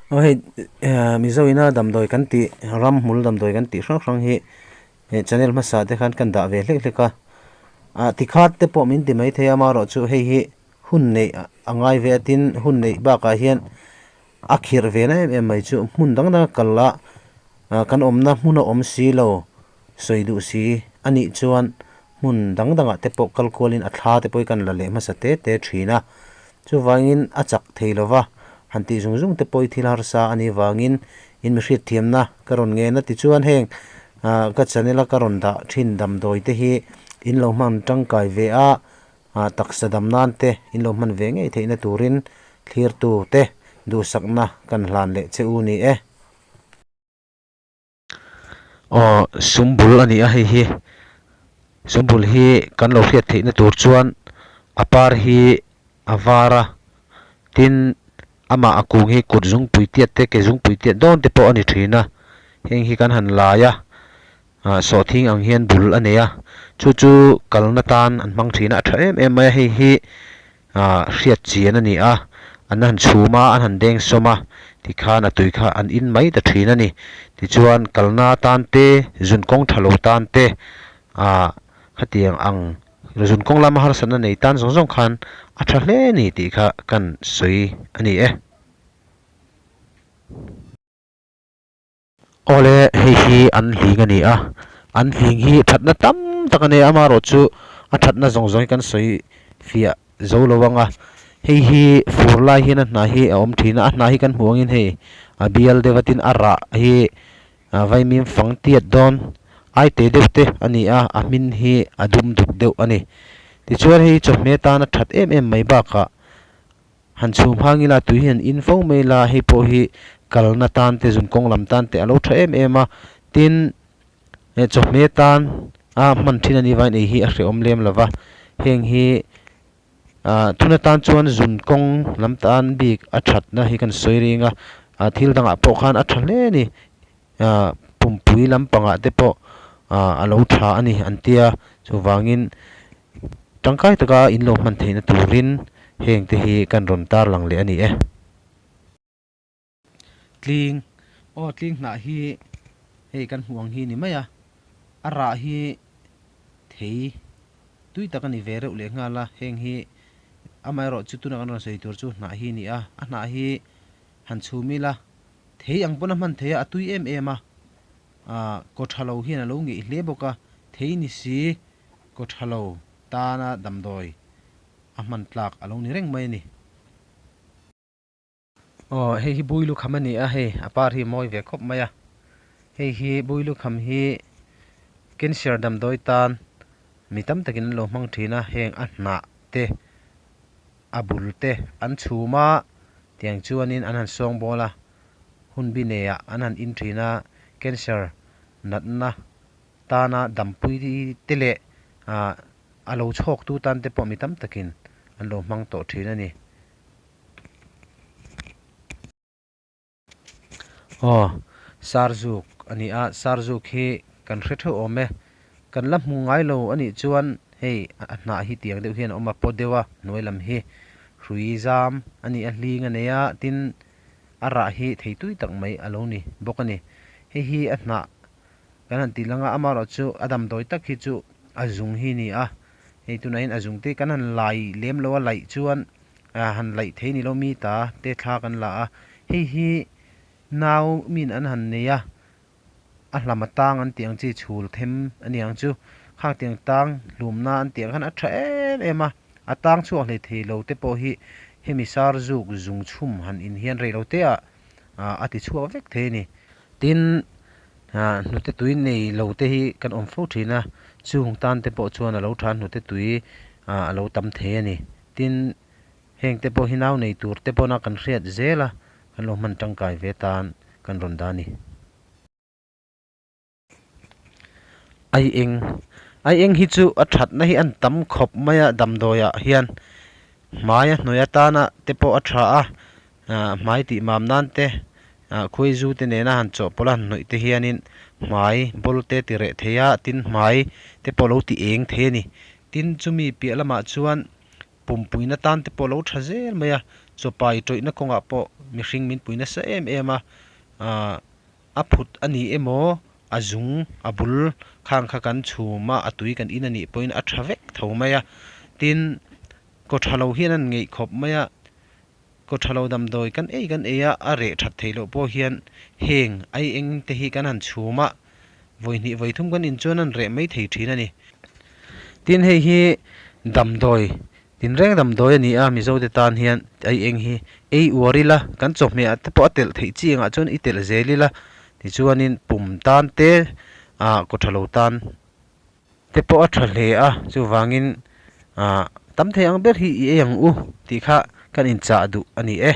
Aw hei Mizo ina damdawi kan tih ramhmul damdawi kan tih hrang hrang hi he channel hmasa te khan kan dah ve hlek hlek a ah tikhat te pawh min ti mai thei a amaherawhchu hei hi hun neih a ngai ve a tin hun neih bakah hian a khirh ve na em em mai chu hmun dang dang a kal a ah kan awmna hmun a awm si lo sawi duh si a nih chuan hmun dang dangah te pawh kal kualin a thla te pawh hi kan la leh hmasa te te thin a chuvangin a chak thei lo va han tih zung zung te pawh hi thil harsa a nih vangin in mi hriatthiamna ka rawn ngen a tichuan heng ah ka channel a ka rawn dah thin damdawi te hi in lo hman tangkai ve a ah taksa dam nan te in lo hman ve ngei theihna turin thlirtu te duhsakna kan hlan leh che u ni e. Aw sumbul a ni a hei hi sumbul hi kan lo hriat theihna tur chuan a par hi a var a tin amah a kung hi kut zungpui tiat te ke zungpui tiat dawn te pawh a ni thin a heng hi kan han lai a ah sawhthing ang hian bul a nei a chu chu kalna tan an hmang thin a a tha em em mai a hei hi ah hriat chian a ni a, an han chhum a, an han deng sawm a, tikhan a tui kha an in mai ta thin a ni. Tichuan kalna tan te, zun kawng tha lo tan te, ah khatiang ang zun kawng lama harsatna nei tan zawng zawng khan a tha hle a ni tih kha kan sawi a ni e. Awle, hei hi an hling a ni a, an hling hi thatna tam tak a nei a, amaherawhchu a thatna zawng zawng hi kan sawi fiah zo lo ang a, hei hi fur lai hian a hnah hi a awm thin a, a hnah hi kan hmuh angin hei a bial deuh a tin a rah hi vaimim fang tiat dawn ai te deuh te a ni a, a hmin hi a dum duk deuh a ni. Tichuan hei chawhmeh tan a that em em mai bakah Han chhum hang ila tui hi an in fo mai la, hei pawh hi kalna tan te zun kawng lam tan te a lo tha em em a, tin eh chawhmeh tan a hman thin a nih vangin ei hi a hrehawm lem lo va, heng hi ah thun atan chuan zun kawng lam tan bik a thatna hi kan sawi ring a, ah thil dangah pawh khan a tha hle a ni, ah pumpui lampangah te pawh ah a lo tha a ni an tia chuvangin Tangkai taka in lo hman theihna turin heng te hi kan rawn tarlang leh a ni e. Tling, Aw tling hnah hi hei kan hmuh ang hi ni mai a, a rah hi thei tui tak a ni ve reuh leh nghal a, heng hi amaherawh chu tuna kan rawn sawi tur chu hnah hi a ni a, a hnah hi han chhum ila thei ang pawn a hman thei a, a tui em em a, ah kaw tha lo hian a lo ngeih hle bawk a, thei ni si Kaw tha lo tana damdawi a hman tlak a lo ni reng mai a ni. Aw hei hi Bui lukham a ni a, hei a par hi a mawi ve khawp mai a. Hei hi Bui lukham hi cancer damdawi tan mi tam takin an lo hmang thin a, heng a hnah te a bul te an chhum a, tiang chuanin an han sawng bawl a, hun bi neiah an han in thin a, cancer natna tana dampui te leh a lo chhawktu tan te pawh mi tam takin an lo hmang tawh thin a ni. Aw, Sarzuk a ni a, Sarzuk hi kan hre theuh awm e. Kan la hmu ngai lo a nih chuan hei a hnah hi tiang deuh hian a awm a, paw deuh a hnuai lam hi hrui zam a ni a, hling a nei a, tin a rah hi thei tui tak mai a lo ni bawk a ni. Hei hi a hnah Kan han tih lang a, amaherawh chu a damdawi tak hi chu a zung hi a ni a, hei tunah hian a zung te kan han lai lem lo a, laih chuan han laih thei ni lo mi ta te thla kan la a, hei hi nau min an han nei a, a hlam a tang an tih ang chi chhul them a ni ang chu, khang tiang tang hlumna an tih ang khan a tha em em a, a tang chhuak hlei thei lo te pawh hi hemi sar zuk zung chhum han in hian rei lo te ah a ti chhuak vek thei a ni. Tin, hnute tui nei lo te hi kan awm fo thin a, chung tan te pawh chuan a lo tha hnute tui a lo tam thei a ni. Tin, heng te pawh hi nau nei tur te pawna kan hriat zel a, kan lo hman tangkai ve tan kan rawn dah a ni. Ai eng, ai eng hi chu a thatna hi an tam khawp mai a damdawiah hian hmai a hnuai atana te pawh a tha a hmai tih mam nan te khawi zu te nena han chawhpawlh a han hnawih te hianin hmai bawl te ti reh thei a tin hmai te pawh lo ti eng thei a ni tin chumi piah lamah chuan Pumpuina tan te pawh lo tha zel mai a, Chawpai tawihna kawngah pawh mihring min pui nasa em em a, aah a phut a ni emaw a zung a bul khang kha kan chhum a, a tui kan in a nih pawhin a tha vek tho mai a. Tin, kaw tha lo hian an ngeih khawp mai a, kaw tha lo damdawi kan ei kan ei a, a reh that theih loh pawh hian heng aieng te hi kan han chhum a, vawi hnih vawi thum kan in chuan an reh mai thei thin a ni. Tin, hei hi damdawi Tinreng damdawi a ni a, Mizote tan hian aieng hi ei uar ila, kan chawhmeh ah te pawh a telh theih chi angah chuan i telh zel ila, tichuanin pum tan te ah kawthalo tan te pawh a tha hle a, chuvangin ah tam thei ang ber hi i ei ang u tih kha kan inchah duh a ni e.